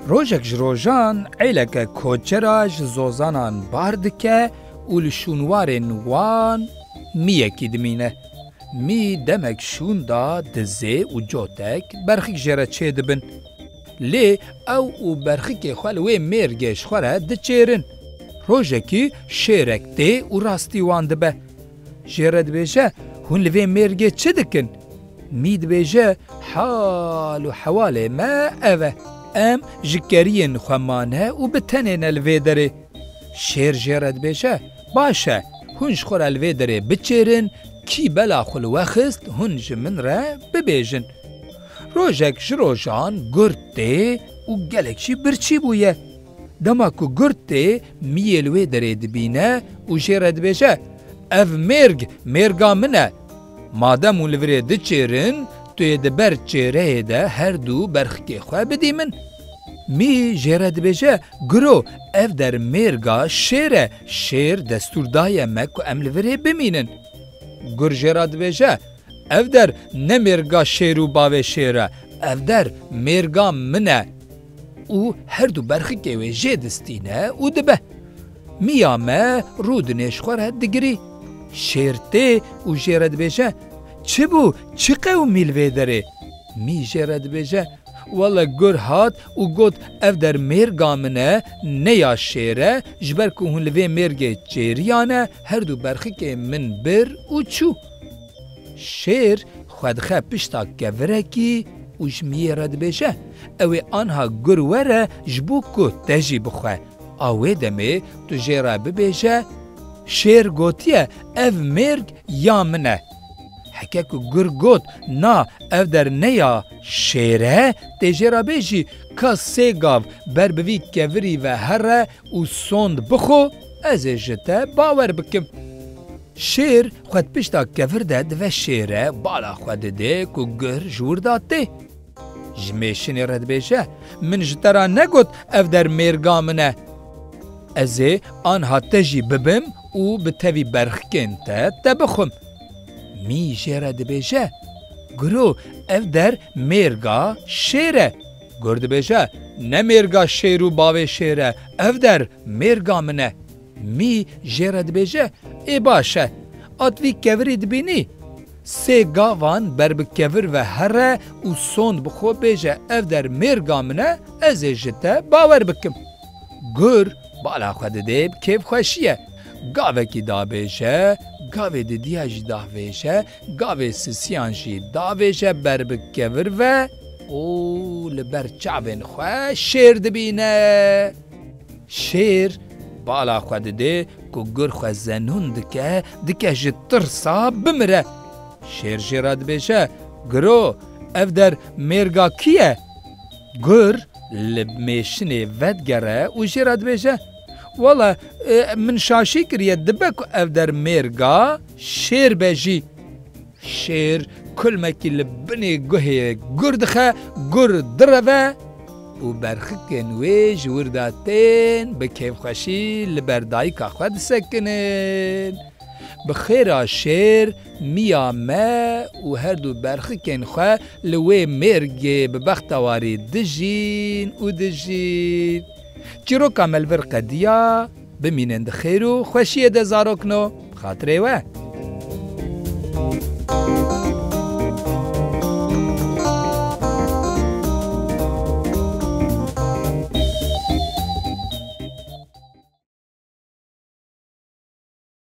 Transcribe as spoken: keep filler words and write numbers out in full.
Rojek ji rojan eyleke koçera ji zozanan bar dike û li şûnwarên wan miyekî dimîne. Mî demek şûn da dizê û cotek berxik jê re çêdibin. Lê ew û berxikê xwe li wê mêrgê ji xwe re diçêrin. Rojekî şêrek tê û rastî wan dibe. Jê re dibêje, "Hûn li vê mêrgê çi dikin?" Mî dibêje, "Hal û hewalê me ev e. Em ji keriyên xwe mane û bi tenê ne li vê derê." Şêr jê re dibêje, "Baş e, hûn ji xwe re li vê derê biçêrin, kî bela xwe li we xist, hûn ji min re bibêjin." Rojek ji rojan gur tê û gelek jî birçî bûye. Dema ku gur tê, miyê li wê derê dibîne û jê re dibêje, "Ev mêrg, mêrga min e. Madem hûn li virê diçêrin, tu yê di ber çêreyê de her du berxikê xwe bidî min." Mî jê re dibêje, "Guro, ev der mêrga şêr e, şêr destûr daye me ku em li virê bimînin." Gur jê re dibêje, "Ev der ne mêrga şêr û bavê şêr e, ev der mêrga min e." Û her du berxikê wê jê distîne û dibe. Miya me rûdinê ji xwe re digirî. Şêr tê û jê re dibêje, "Çi bû? Çi qewimî li vê derê?" Mî jê re dibêje, "Wele gur hat û got, 'Ev der mêrga min e, ne ya şêr e, ji ber ku hûn li vê mêrgê çêriyane, her du berxikê min bir û çû.'" Şêr xwe dixe pişta kevirekî û ji miyê re dibêje, "Ew ê anha gur were ji bo ku te jî bixwe. A wê demê tu jê re bibêje, 'Şêr gotiye, ev mêrg ya min e.'" Heke ku gur got, "Na, ev der ne ya şêr e", tê jê re bêjî, "Ka sê gav ber bi vî kevirî ve here û sond bixwe, ez ê ji te bawer bikim." Şêr xwe di pişta kevir de dive şêre, bala xwe didê ku gur ji wir de tê. Ji mêşinê re dibêje, "Min ji te re negot ev der mêrga min e? Ez ê anha te jî bibim û bi tevî berxikên te te bixwim." Mî jê re dibêje, "Guro, ev der mêrga şêr e." Gur dibêje, "Ne mêrga şêr û bavê şêr e, ev der mêrga min e." Mî jê re dibêje, "Ê baş e, at vî kevirî dibînî? Sê gavan ber bi kevir ve here û sond bi xwe bêje, 'Ev der mêrga min e, ez ê ji te bawer bikim.'" Gur bala xwe didê bi kêfxweşiyê. Gavekî davêje, gavê didiya jî davêje, gavê sisiyan jî davêje ber bi kevir ve û li ber çavên xwe şêr dibîne. Şêr bala xwe didê ku gur xwe zenûn dike, dike ji tirsa bimire. Şêr jê re dibêje, "Guro, ev der mêrga kî ye?" Gur li mêşinê vedigere û jê re dibêje, "Wele, e, min şaşî kiriye, dibe ku ev der mêrga şêr be jî." Şêr kulmekî li binê guhê gur dixe, gur direve û berxikên wê ji wir de tên bi kêfxweşî li ber dayika xwe disekinin. Bi xêra şêr, miya me û her du berxikên xwe li wê mêrgê bi bextewarî dijîn û dijîn. Çîroka me li vir qediya, bimînin di xêr û xweşiyê de zarokno, bi xatirê we.